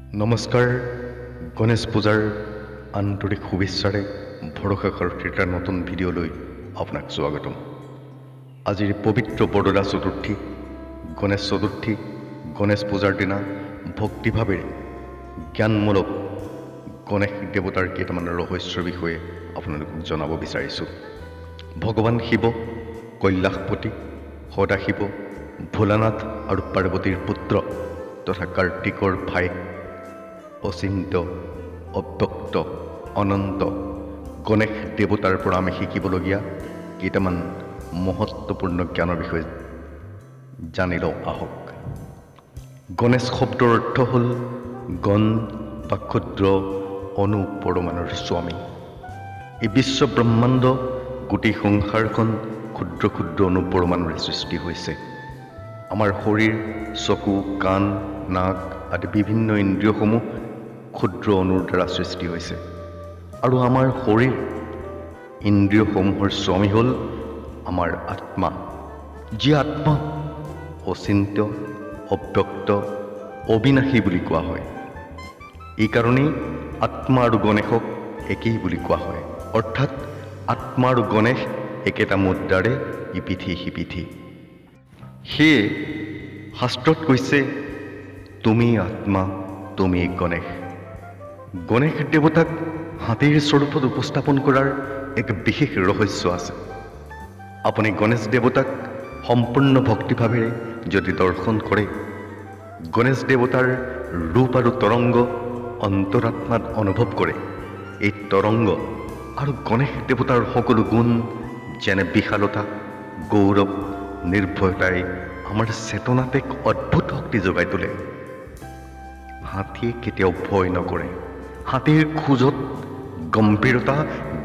নমস্কাৰ। গণেশ পূজাৰ আন্তৰিক শুভেচ্ছাৰে ভৰসা সাৰথিৰ এটা নতুন ভিডিঅ'লৈ আপোনাক স্বাগতম। আজিৰ পবিত্ৰ বৰদা চতুৰ্থী, গণেশ চতুৰ্থী, গণেশ পূজাৰ দিনা ভক্তিভাৱেৰে জ্ঞানমূলক গণেশ দেৱতাৰ কেইটামান ৰহস্যৰ বিষয়ে আপোনালোকক জনাব বিচাৰিছোঁ। ভগৱান শিৱ কৈলাশপতি, সদাশিৱ, ভোলানাথ আৰু পাৰ্বতীৰ পুত্ৰ তথা কাৰ্তিকৰ ভায়েক অচিন্ত, অব্যক্ত, অনন্ত গণেশ দেৱতাৰ পৰা আমি শিকিবলগীয়া কেইটামান মহত্বপূৰ্ণ জ্ঞানৰ বিষয়ে জানি লওঁ আহক। গণেশ শব্দৰ অৰ্থ হ'ল গণ বা ক্ষুদ্ৰ অণু পৰমাণুৰ স্বামী। এই বিশ্ব ব্ৰহ্মাণ্ড গোটেই সংসাৰখন ক্ষুদ্ৰ ক্ষুদ্ৰ অণু পৰমাণুৰে সৃষ্টি হৈছে। আমাৰ শৰীৰ, চকু, কাণ, নাক আদি বিভিন্ন ইন্দ্ৰিয়সমূহ ক্ষুদ্ৰ অণুৰ দ্বাৰা সৃষ্টি হৈছে আৰু আমাৰ শৰীৰ ইন্দ্ৰিয়সমূহৰ স্বামী হ'ল আমাৰ আত্মা, যি আত্মা অচিন্ত্য, অব্যক্ত, অবিনাশী বুলি কোৱা হয়। এইকাৰণেই আত্মা আৰু গণেশক একেই বুলি কোৱা হয়, অৰ্থাৎ আত্মা আৰু গণেশ একেটা মুদ্ৰাৰে ইপিঠি সিপিঠি। সেয়ে শাস্ত্ৰত কৈছে, তুমি আত্মা, তুমি গণেশ। গণেশ দেৱতাক হাতীৰ স্বৰূপত উপস্থাপন কৰাৰ এক বিশেষ ৰহস্য আছে। আপুনি গণেশ দেৱতাক সম্পূৰ্ণ ভক্তিভাৱেৰে যদি দৰ্শন কৰে, গণেশ দেৱতাৰ ৰূপ আৰু তৰংগ অন্তৰাত্মাত অনুভৱ কৰে, এই তৰংগ আৰু গণেশ দেৱতাৰ সকলো গুণ যেনে বিশালতা, গৌৰৱ, নিৰ্ভয়তাই আমাৰ চেতনাত এক অদ্ভুত শক্তি যোগাই তোলে। হাতীয়ে কেতিয়াও ভয় নকৰে। হাতীৰ খোজত গম্ভীৰতা,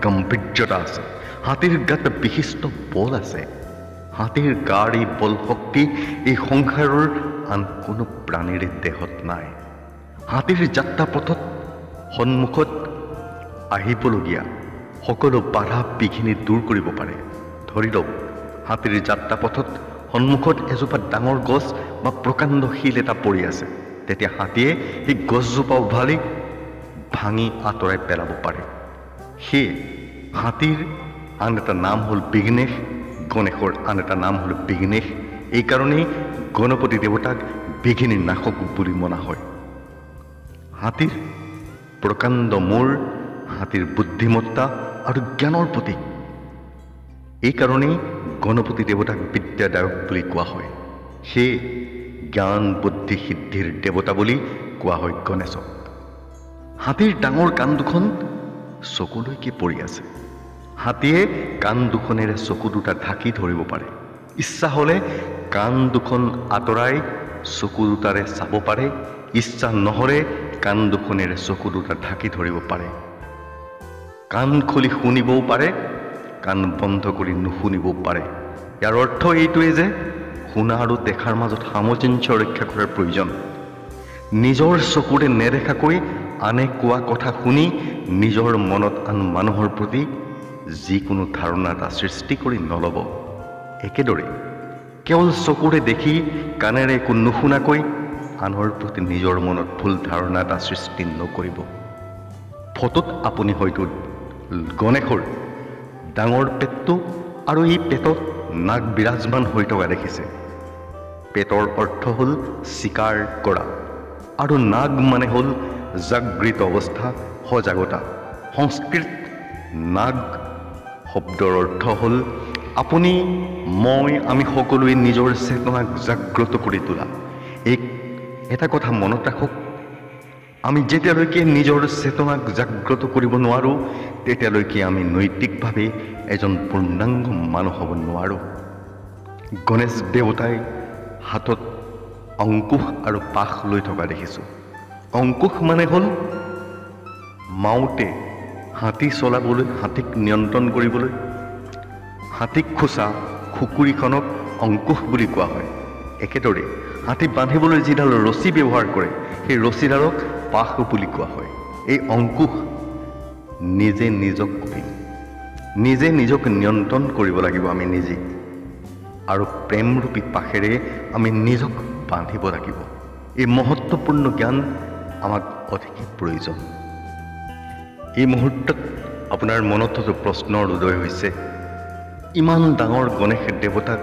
গাম্ভীৰ্যতা আছে। হাতীৰ গাত বিশিষ্ট বল আছে। হাতীৰ গাৰ এই বল শক্তি এই সংসাৰৰ আন কোনো প্ৰাণীৰ দেহত নাই। হাতীৰ যাত্ৰা পথত সন্মুখত আহিবলগীয়া সকলো বাধা বিঘিনি দূৰ কৰিব পাৰে। ধৰি লওক, হাতীৰ যাত্ৰা পথত সন্মুখত এজোপা ডাঙৰ গছ বা প্ৰকাণ্ড শিল এটা পৰি আছে, তেতিয়া হাতীয়ে সেই গছজোপা উভালি ভাঙি আঁতৰাই পেলাব পাৰে। সেয়ে হাতীৰ আন এটা নাম হ'ল বিঘ্নেশ, গণেশৰ আন এটা নাম হ'ল বিঘ্নেশ। এইকাৰণেই গণপতি দেৱতাক বিঘিনি নাশক বুলি মনা হয়। হাতীৰ প্ৰকাণ্ড মূৰ হাতীৰ বুদ্ধিমত্তা আৰু জ্ঞানৰ প্ৰতীক। এইকাৰণেই গণপতি দেৱতাক বিদ্যাদায়ক বুলি কোৱা হয়। সেয়ে জ্ঞান, বুদ্ধি, সিদ্ধিৰ দেৱতা বুলি কোৱা হয় গণেশক। হাতীৰ ডাঙৰ কাণ দুখন চকুলৈকে পৰি আছে। হাতীয়ে কাণ দুখনেৰে চকু দুটা ঢাকি ধৰিব পাৰে। ইচ্ছা হ'লে কাণ দুখন আঁতৰাই চকু দুটাৰে চাব পাৰে, ইচ্ছা নহ'লে কাণ দুখনেৰে চকু দুটা ঢাকি ধৰিব পাৰে। কাণ খুলি শুনিবও পাৰে, কাণ বন্ধ কৰি নুশুনিবও পাৰে। ইয়াৰ অৰ্থ এইটোৱে যে শুনা আৰু দেখাৰ মাজত সামঞ্জস্য ৰক্ষা কৰাৰ প্ৰয়োজন। নিজৰ চকুৰে নেদেখাকৈ আনে কোৱা কথা শুনি নিজৰ মনত আন মানুহৰ প্ৰতি যিকোনো ধাৰণা এটা সৃষ্টি কৰি নল'ব। একেদৰে কেৱল চকুৰে দেখি কাণেৰে একো নুশুনাকৈ আনৰ প্ৰতি নিজৰ মনত ভুল ধাৰণা এটা সৃষ্টি নকৰিব। ফটোত আপুনি হয়তো গণেশৰ ডাঙৰ পেটটো আৰু এই পেটত নাক বিৰাজমান হৈ থকা দেখিছে। পেটৰ অৰ্থ হ'ল চিকাৰ কৰা আৰু নাগ মানে হ'ল জাগৃত অৱস্থা, সজাগতা। সংস্কৃত নাগ শব্দৰ অৰ্থ হ'ল আপুনি, মই, আমি সকলোৱে নিজৰ চেতনাক জাগ্ৰত কৰি তোলা। এই এটা কথা মনত ৰাখক, আমি যেতিয়ালৈকে নিজৰ চেতনাক জাগ্ৰত কৰিব নোৱাৰোঁ, তেতিয়ালৈকে আমি নৈতিকভাৱে এজন পূৰ্ণাংগ মানুহ হ'ব নোৱাৰোঁ। গণেশ দেৱতাই হাতত অংকুশ আৰু পাশ লৈ থকা দেখিছোঁ। অংকুশ মানে হ'ল মাউতে হাতী চলাবলৈ, হাতীক নিয়ন্ত্ৰণ কৰিবলৈ হাতীক খোচা খুকুৰিখনক অংকুশ বুলি কোৱা হয়। একেদৰে হাতী বান্ধিবলৈ যিডাল ৰছী ব্যৱহাৰ কৰে, সেই ৰছীডালক পাশ বুলি কোৱা হয়। এই অংকুশ নিজে নিজক কৰিম, নিজে নিজক নিয়ন্ত্ৰণ কৰিব লাগিব আমি নিজে, আৰু প্ৰেমৰূপী পাশেৰে আমি নিজক বান্ধিব লাগিব। এই মহত্বপূৰ্ণ জ্ঞান আমাক অতিকে প্ৰয়োজন। এই মুহূৰ্তত আপোনাৰ মনত প্ৰশ্নৰ উদয় হৈছে, ইমান ডাঙৰ গণেশ দেৱতাক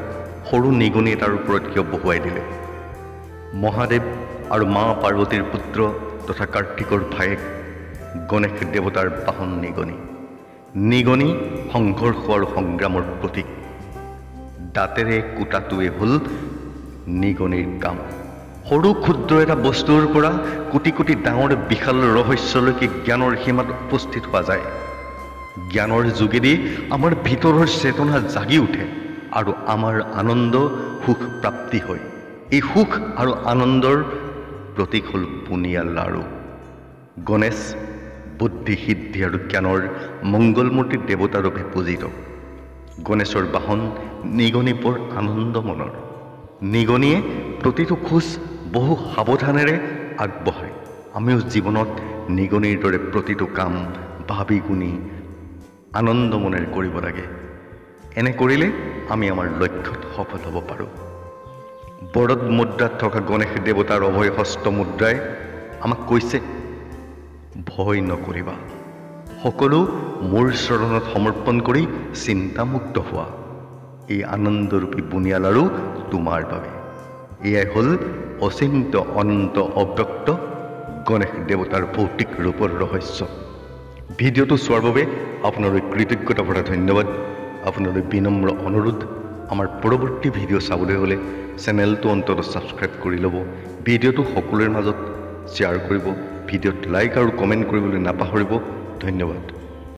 সৰু নিগনি এটাৰ ওপৰত কিয় বহুৱাই দিলে? মহাদেৱ আৰু মা পাৰ্বতীৰ পুত্ৰ তথা কাৰ্তিকৰ ভায়েক গণেশ দেৱতাৰ বাহন নিগনি। নিগনি সংঘৰ্ষ আৰু সংগ্ৰামৰ প্ৰতীক। দাঁতেৰে কুটাটোৱে হ'ল নিগনিৰ কাম। সৰু ক্ষুদ্ৰ এটা বস্তুৰ পৰা কোটি কোটি ডাঙৰ বিশাল ৰহস্যলৈকে জ্ঞানৰ সীমাত উপস্থিত হোৱা যায়। জ্ঞানৰ যোগেদি আমাৰ ভিতৰৰ চেতনা জাগি উঠে আৰু আমাৰ আনন্দ সুখ প্ৰাপ্তি হয়। এই সুখ আৰু আনন্দৰ প্ৰতীক হ'ল বুনিয়া লাড়ু। গণেশ বুদ্ধি, সিদ্ধি আৰু জ্ঞানৰ মংগলমূৰ্তি দেৱতাৰূপে পূজিত। গণেশৰ বাহন নিগনি বৰ আনন্দ মনৰ। নিগনিয়ে প্ৰতিটো খোজ বহু সাৱধানেৰে আগবঢ়ায়। আমিও জীৱনত নিগনিৰ দৰে প্ৰতিটো কাম ভাবি গুণি আনন্দ মনেৰে কৰিব লাগে। এনে কৰিলে আমি আমাৰ লক্ষ্যত সফল হ'ব পাৰোঁ। বৰদ মুদ্ৰাত থকা গণেশ দেৱতাৰ অভয় হস্ত মুদ্ৰাই আমাক কৈছে, ভয় নকৰিবা, সকলো মোৰ চৰণত সমৰ্পণ কৰি চিন্তামুক্ত হোৱা। এই আনন্দৰূপী বুনিয়া লাড়ু তোমাৰ বাবে। এয়াই হ'ল অচিন্ত অনন্ত অব্যক্ত গণেশ দেৱতাৰ ভৌতিক ৰূপৰ ৰহস্য। ভিডিঅ'টো চোৱাৰ বাবে আপোনালৈ কৃতজ্ঞতা ভৰা ধন্যবাদ। আপোনালৈ বিনম্ৰ অনুৰোধ, আমাৰ পৰৱৰ্তী ভিডিঅ' চাবলৈ হ'লে চেনেলটো অন্ততঃ ছাবস্ক্ৰাইব কৰি ল'ব, ভিডিঅ'টো সকলোৰে মাজত শ্বেয়াৰ কৰিব, ভিডিঅ'ত লাইক আৰু কমেণ্ট কৰিবলৈ নাপাহৰিব। ধন্যবাদ।